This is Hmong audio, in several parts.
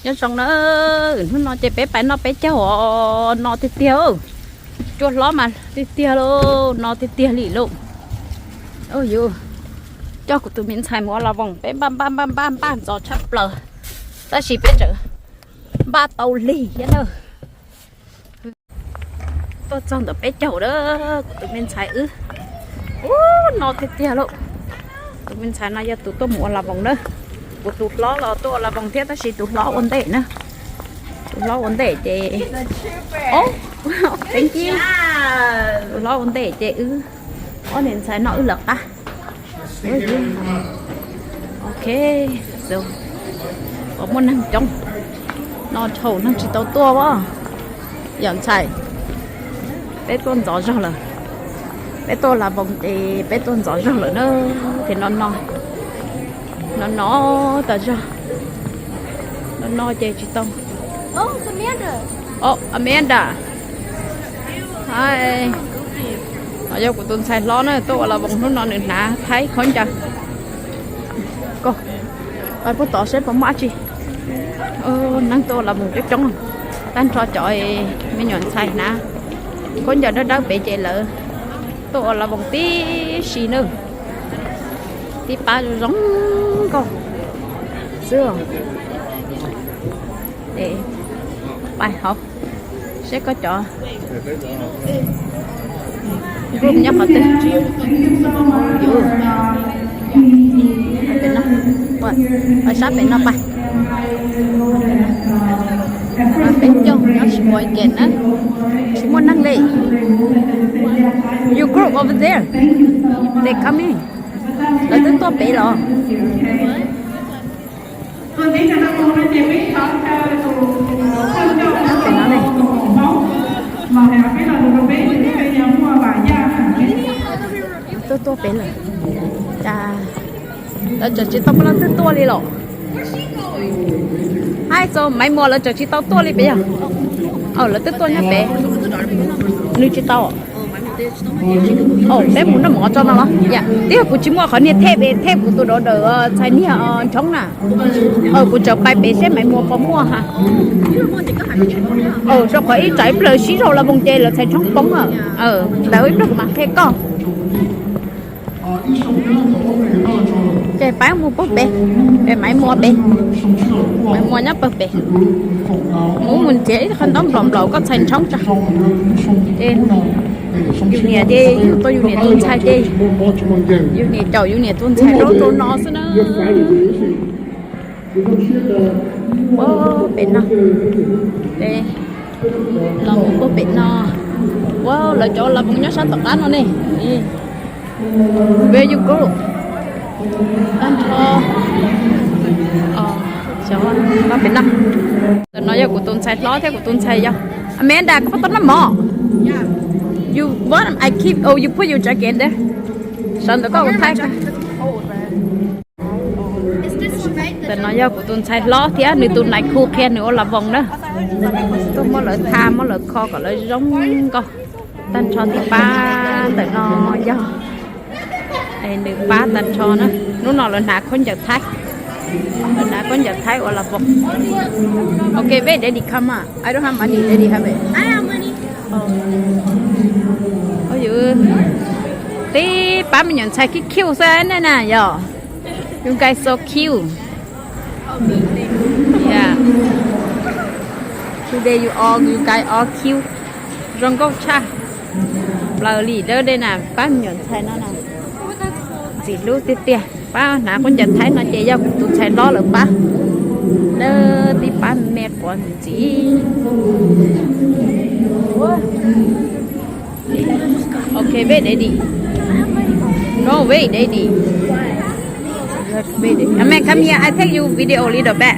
Nyob zoo na, hnub no ces peb pais noj peb caug os, no tiag tiag, cua hlob mas tiag tiag lauj, no tiag tiag li lauj. Yus coj kuv tus me ntxhais mus ua las voos, peb npaj npaj npaj npaj npaj ntxov tshaj plaws, tab sis peb tseem npaj tau lig thiab na. Tuaj txog ntawm peb caug na, kuv tus me ntxhais wb, ub, no tiag tiag lauj. Tus me ntxhais no yog tus tuaj mus ua las voos na. Kuv tus hlob los tuaj ua las voos thiab tab sis tus hlob ua ntej na. Tus hlob ua ntej ces, thank you. Tus hlob ua ntej ces wb ob niam ntxhais no wb lawv qab. Ok, so, muaj neeg coob, no dhau neeg tsis tau tuaj as. Yog ntxhais, peb tuaj ntxov zog lawm. Peb tuaj las voos ces peb tuaj ntxov zog lawm na. Ces no no, no no tas zog, no no ces tsis tau. Amanda, hi. Yog kuv tus ntxhais hlob na, tuaj ua las voos hnub no nws hnav thaib khaub ncaws. Peb pab tod seb puas muaj dab tsi. Neeg tuaj ua las voos coob coob, tag nrho cov me nyuam ntxhais hnav khaub ncaws dawb dawb pem ces lawv tuaj ua las voos tib si na. Tib pab zoo zoo nkauj xwb. Pais hauv seb koj cov group nyob qhov twg. Pais sab pem no pais. Peb caug nyob Sheboygan na, tsis muaj neeg li. Your group over there, they coming. Lawv twb tuaj pem los. Pem no ne. Tuaj tuaj pem lawm. Cas lawv tseem tsis tau, lawv twb tuaj li los. Hais txog Maiv Muas lawv tseem tsis tau tuaj li pem yog. Lawv twb tuaj nyob pem. Nws tsis tau. Peb mus noj mov tso no los? Twb yog kuv tsis muaj qhov niag thej, thej kuv tus dau dawm txhais niag ntshoob na. Kuv tseem pais pem seb Maiv Muas puas muaj ha. Rau qhov ib tsam ib pliag sib zog las voos ces lawv txhais tshoob poob. Ntawd ib pliag kuv mam qhia koj. Ces pab mus pem pem, pem Maiv Muas pem. Maiv Muas nyob pawg pem. Mus mus nrhiav ib qho ntaub nplaum nplaum koj txhais tshoob tso. Ces yus niam ces yug tau yus niam tus ntxhais ces yus niam caum yus niam tus ntxhais rau rau no xwb na. Pem no, los mus puag pem no. Ua lawv cov las voos nyob sab tom qab no ne. Where you go? Tag nrho, pem no. Ntawm no yog kuv tus ntxhais hlob thiab kuv tus ntxhais yau. Amanda, koj puas tau noj mov? You want? I keep. Oh, you put your jacket there. Sawv ntawm koj kuv thaij. Ntawm no yog kuv tus ntxhais hlob thiab nws tus nais khu qhia nws ua las voos na. Tuaj muab lawv tha, muab lawv kho kom lawv zoo nkauj. Tag nrho tib pab ntawm no yog nws pab tag nrho na. Hnub no lawv hnav khaub ncaws Thaib, lawv hnav khaub ncaws Thaib ua las voos. Ok, wait, daddy come. I don't have money, daddy have it. Tib pab me nyuam ntxhais cute cute xwb na yog. You guys so cute. Yeah. Today you all, you guys all cute. Zoo nkauj tshaj plaws li lawm dej na, pab me nyuam ntxhais no na. Ntxim hlub tiag tiag, pab hnav khaub ncaws Thaib no ces yog kuv tus ntxhais hlob lawv pab. Lawv tib pab me quav ntxim. Ok, wait, daddy. No, wait, daddy. Wait, daddy. I mean, come here. I take you video a little bit.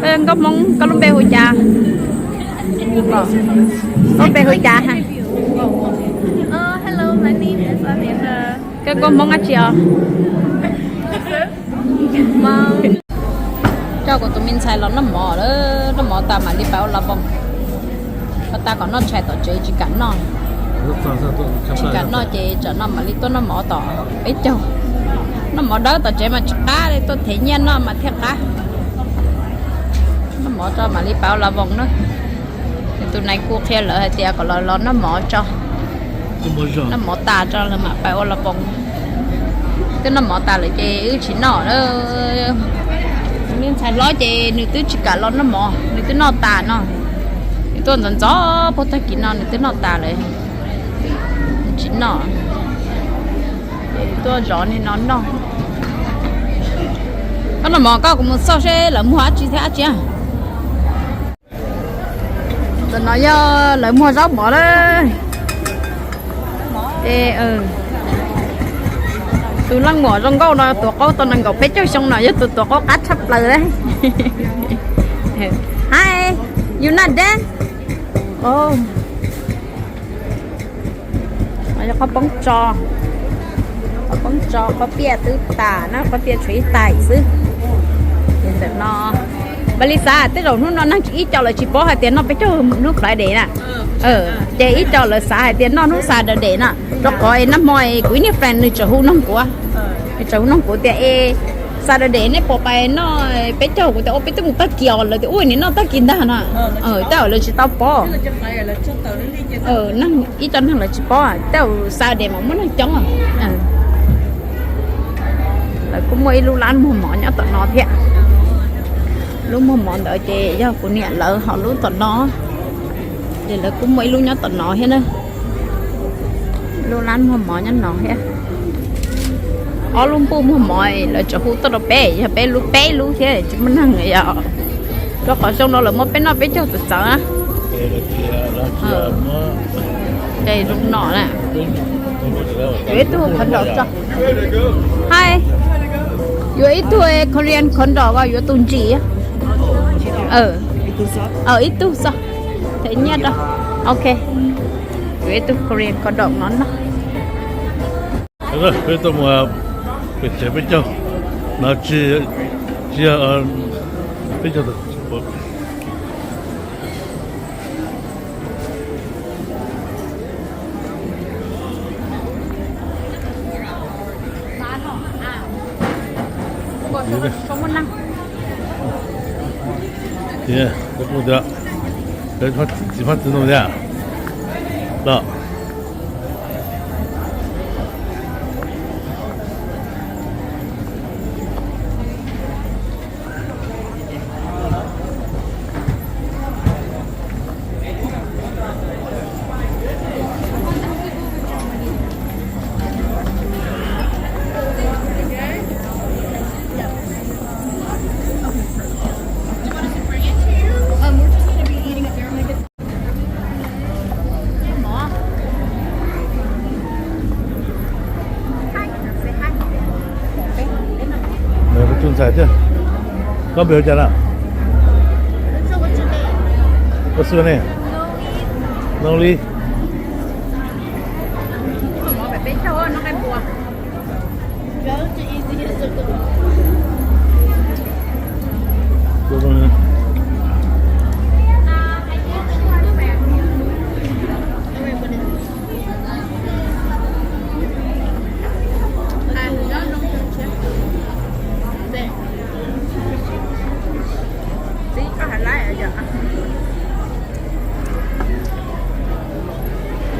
Koj nkauj Hmoob, koj lub npe hu cas? Koj lub npe hu cas ha? Hello, my name is Amanda. Koj nkauj Hmoob dab tsi os? Coj kuv tus me ntxhais los noj mov lawm, noj mov tas mam li pab ua las voos. Ua tas kom noj tshais tom tsev tsis kam noj. Tsis kam noj ces tsam no mam li tuaj noj mov tom peb caug. Noj mov dawb tom tsev mas tsis qab li, tuaj thev nyiaj noj mas thiaj qab. Mov tso mam li pais ua la voos na. Tus nais kuj qhia lawv hais tias kom los los noj mov tso, noj mov tas tso lawv mam pais ua la voos. Twb noj mov tas lawm ces wb tsis noj. Tus me ntxhais hlob ces nws twb tsis kam los noj mov, nws twb noj tas no. Nws tuaj ntxov ntxov puag tag kis no nws twb noj tas lawm, tsis noj. Ces tuaj zov niag no noj. Koj noj mov koj, kuv mus xauj seb lawv muag dab tsi thiab dab tsi. Ntawm no yog lawv muag zaub mov lawm. Ces tus leej muam zoo nkauj no tuav qaub tau nees nkaum peb caug xyoo no yog tus tuav qaub qab tshaj plaws lawm. Hi, you not done? Yog qhov poob tso, qhov poob tso, qhov piaj twb tas na, qhov piaj tshuav ib tais xwb. Ces ntawm no, npaum li xav tej zaum hnub no neeg ib co lawv tsis paub hais tias noj peb caug hnub Friday na. Ces ib co lawv xav hais tias noj hnub Saturday na, rau qhov nag hmo kuv ib niag friend nws tseem hu noog kuv, nws tseem hu noog kuv tias es Saturday nej puas pais noj peb caug? Kuv tias ua peb twb mus tag kis os, lawv tias ua niam noj tag kis ntag no. Tej zaum lawv tsis tau paub. Neeg ib co neeg lawv tsis paub, tej zaum Saturday mas muaj neeg coob. Lawv kuj muaj ib lub lab muag mov nyob tom no thiab. Lub muag mov ntawd ces yog kuv niam lawv, ho lub tom no ces lawv kuj muaj ib lub nyob tom no thiab na. Lub lab muag mov nyob no thiab. Ob lub npuj muag mov lawv tseem hu tuaj rau peb, yog peb lub, peb lub thiab tsis muaj neeg yom. Rau qhov xyoo no lawv muab peb noj peb caug txawv txawv na. Ces zoo no na. Yuav ib tug khov nrog tso. Hi, yuav ib tug Korean khov nrog, yuav tus ntsim. Ib tug xwb, them nyiaj rau. Ok, yuav ib tug Korean khov nrog no no. Peb tuaj mus pem tsev peb caug no, tsis, tsis yog peb caug. Tias, txiv fab txiv ntoo tiag los. Nws tus ntxhais thiab. Koj npe hu cas na? What's your name? Nongli.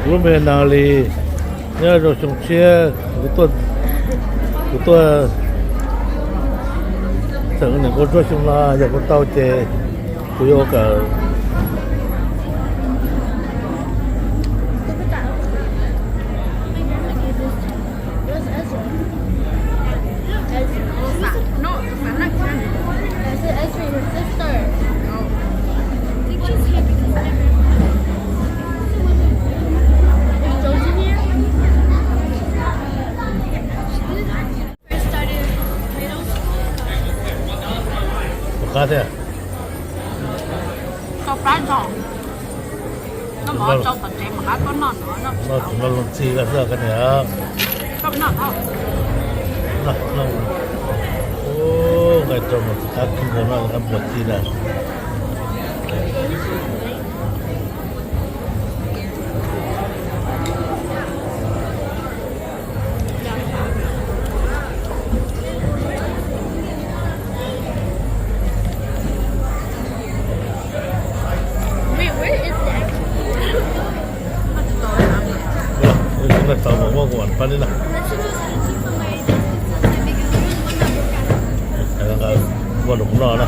Kuv lub npe Nongli, nyob rau xyoo tshiab, kuv tuaj tseem niam kuv tuaj xyoo no, yog kuv tau ces kuv yuav ua kawm. Puas qab thiab? Koj pab zog, koj mov rau tom tsev mas qab koj noj no. Noj tsis noj loo txij koj xwb koj niam. Koj noj tau. Noj, noj. Ub, nqaij rau mas tsis qab khwb nkaus no, qab puas txij lawm. Ua rau kuv noj na.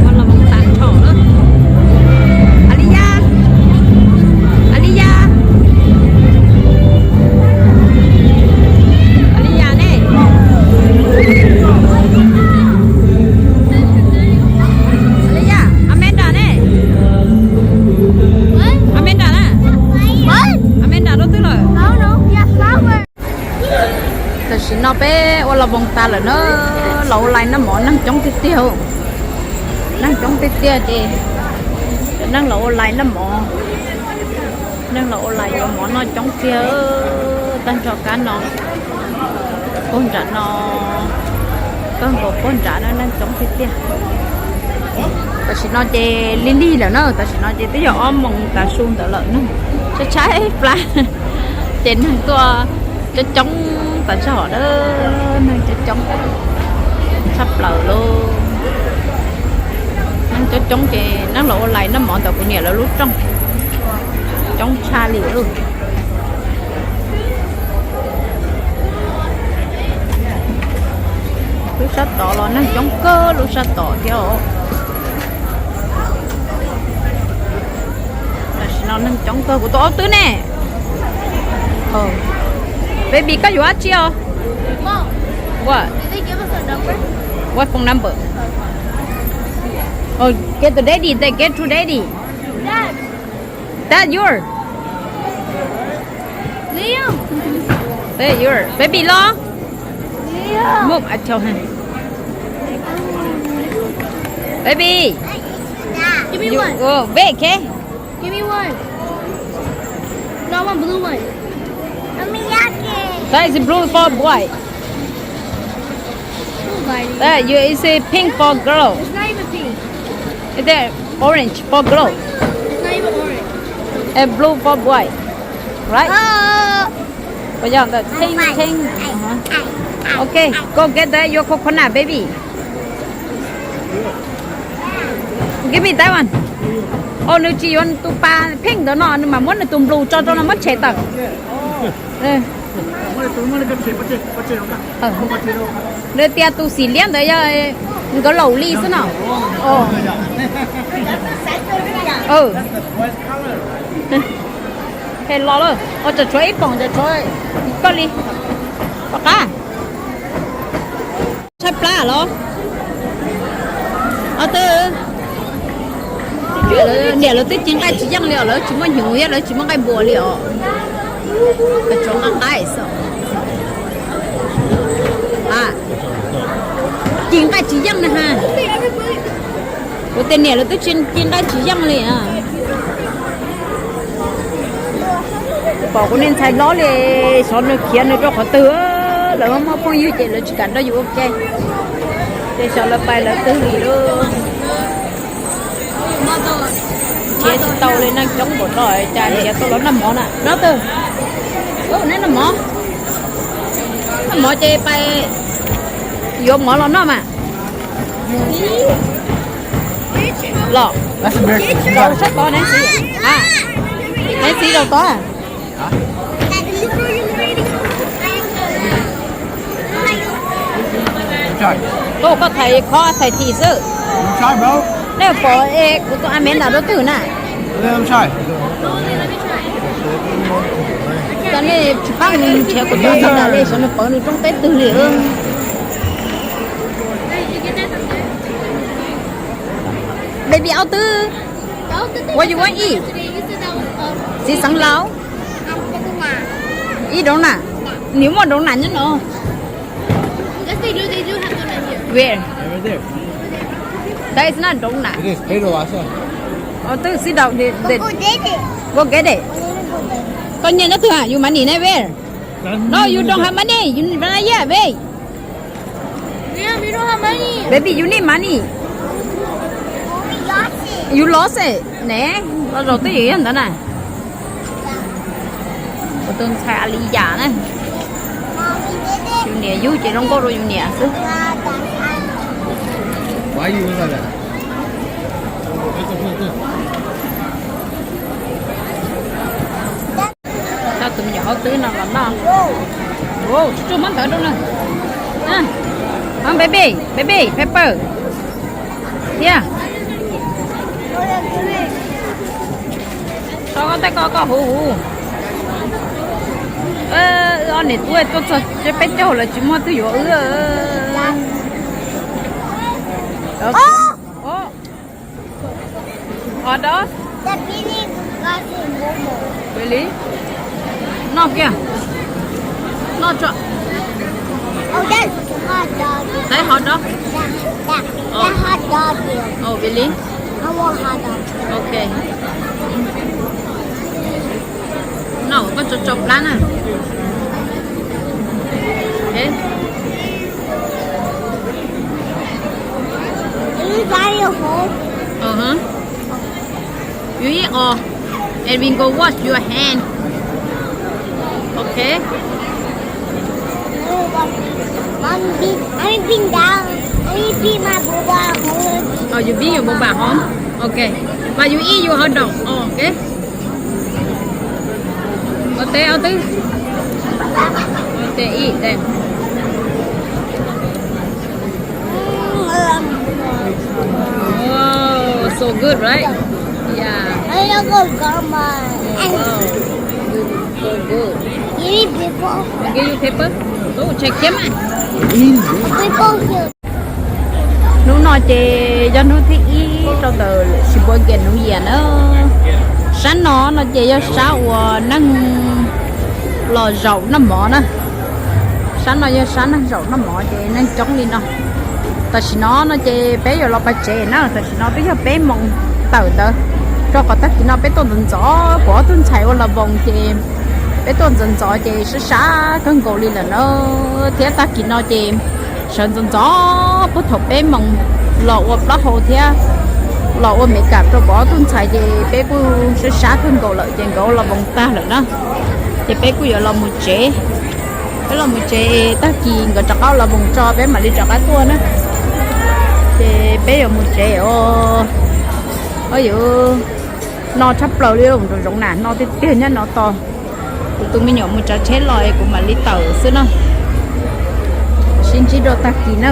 Ua los vauv tas nrho lawm. Aliyah, Aliyah, Aliyah ne? Aliyah, Amanda ne? Amanda na? Amanda rau twg lawm? Tam sim no peb ua los vauv tas lawm na, los ua lais noj mov neeg coob tiag tiag. Neeg coob tiag tiag ces neeg los ua lais noj mov, neeg los ua lais yuav mov noj coob tiag. Tag nrho kab no, puag nram no, kawg nkaus puag nram no neeg coob tiag tiag. Tam sim no ces lig lig lawm na, tam sim no ces twb yog ob moos tav su ntawd lawm, neeg tshaib tshaib plab ces neeg tuaj coob coob tas tshaj hom na, neeg coob coob tshaj plaws lauj. Coob coob ces neeg los ua lais noj mov ntawm kuv niam lawv lub rooj. Coob tshaj li lawm. Lub sab tod los neeg coob kawg lub sab tod thiab os. Tam sim no neeg coob kawg, kuv tus aub twb ne. Baby, koj yuav dab tsi os? What? What phone number? Oh, get the daddy, they get to daddy. That your? That your baby los? Move, I tell him. Baby. Give me one. Oh, wait, okay? Give me one. No, I want blue one. That is blue for boy. Blue, buddy. That you is a pink for girl. It's not even pink. It's a orange for girl. It's not even orange. And blue for boy. Right? Oh. Pink, pink. Okay, go get the, your coconut, baby. Give me that one. Oh, nws tsis yuav tus pas pink ntawd no, nws mam muab nws tus blue tso rau no muab tshem tawm. Nws tias tus xim liab ntawd yog nkawd laus li xwb no. He los lawm, ua tseem tshuav ib poom, tseem tshuav koj li. Pom qab. Tshaib plab los? Ob tug niam lawv twb ci nqaij tsis yeej li os, lawv tsis muaj hnyuv thiab lawv tsis muaj nqaij npua li os. Tshuav nqaij qaib xwb. Ci nqaij tsis yeej na ha. Kuv tej niam lawv twb ci nqaij tsis yeej li. Pom kuv niag ntxhais hlob li, xyov nws khiav nws rau qhov twg, lawv muaj phooj ywg ces lawv tsis kam nrog yus ua ke, ces xyov lawv pais lawv twg li lawm. Nrhiav tsis tau li, neeg coob npaum no cas nrhiav tau los noj mov na. Neb noj mov, noj mov ces pais yuav mov los noj mas. Los, rau sab tod ne, Nancy, rau tod. Koj, koj thaiv khov thaiv thim xwb. Nej pom es kuv tus a me ntawm rau twg na? Cov nej tsis pab nrhiav kuv tus a me ntawm li, xyov nws pawv nws rooj teb twg li. Baby, ob tug, what you want eat? Txiv xeev laus. Ib doonab. Nws muaj doonab nyob no. Where? That is not doonab. Ob tug sit down. Go get it. Koj nyiaj nyob twg? Your money ne, where? No, you don't have money. You need money, yeah, babe. Baby, you need money. You lost it ne. Los zaum twj ywm yog ntawd na. Kuv tus ntxhais a li yam na. Yus niam yug ces zoo nkauj rau yus niam xwb. Coj tus me nyuam aub twb no los noj. Tsuj tsuj muab ntawv rau na. Baby, baby, pepper. Thiab. Tso koj tej ko koj huv huv. Wb ob niam tub tuaj txog peb caug lawv tsis muaj twg yuav wb. Hot dog? Really? Noj kiag. Noj tso. Saib hot dog. Oh, really? Ok. Noj koj tso tso plab na. You eat all, and we go wash your hand. Okay? Mommy, beat, I beat down. I beat my booba. Ví dụ một bàn home. Ok. Và you eat your hot dog. Ồ, ok. Ua teb ob twb. Ua teb ib teb. Wow, so good, right? Yeah. Wow. So good. Give me paper. I'll give you paper. Oh, check them out. Paper here. Hnub no ces yog hnub thib ib rau ntawm lawm tsis puav nkias hnub yias na. Sab no no ces yog sab uas neeg los zaum noj mov na. Sab no yog sab neeg zaum noj mov ces neeg coob li no. Tam sim no no ces peb yuav los pais tsev na, tam sim no twb yog peb moos tawm ntawd, rau qhov tag kis no peb tuaj ntxov ntxov kuv ob tug ntxhais ua las voos ces peb tuaj ntxov ntxov ces sab sab kawg nkaus li lawm na. Thiab tag kis no ces sawv ntxov ntxov puag thaum peb moos los ua plaub hau thiab los ua Meskas rau kuv ob tug ntxhais ces peb kuj sab sab kawg nkaus lawm ces nkawd ua las voos tag lawm na. Ces peb kuj yuav los mus tsev. Peb los mus tsev tag kis nkawd rov qab ua las voos tso peb mam li rov qab tuaj na. Ces peb yuav mus tsev os. Yuav no tshaj plaws li, nraum zoov na, no tiag tiag nyob no tos kuv tus me nyuam mus tsav tsheb los es kuv mam li tawm xwb na. Sib ntsib dua tag kis na.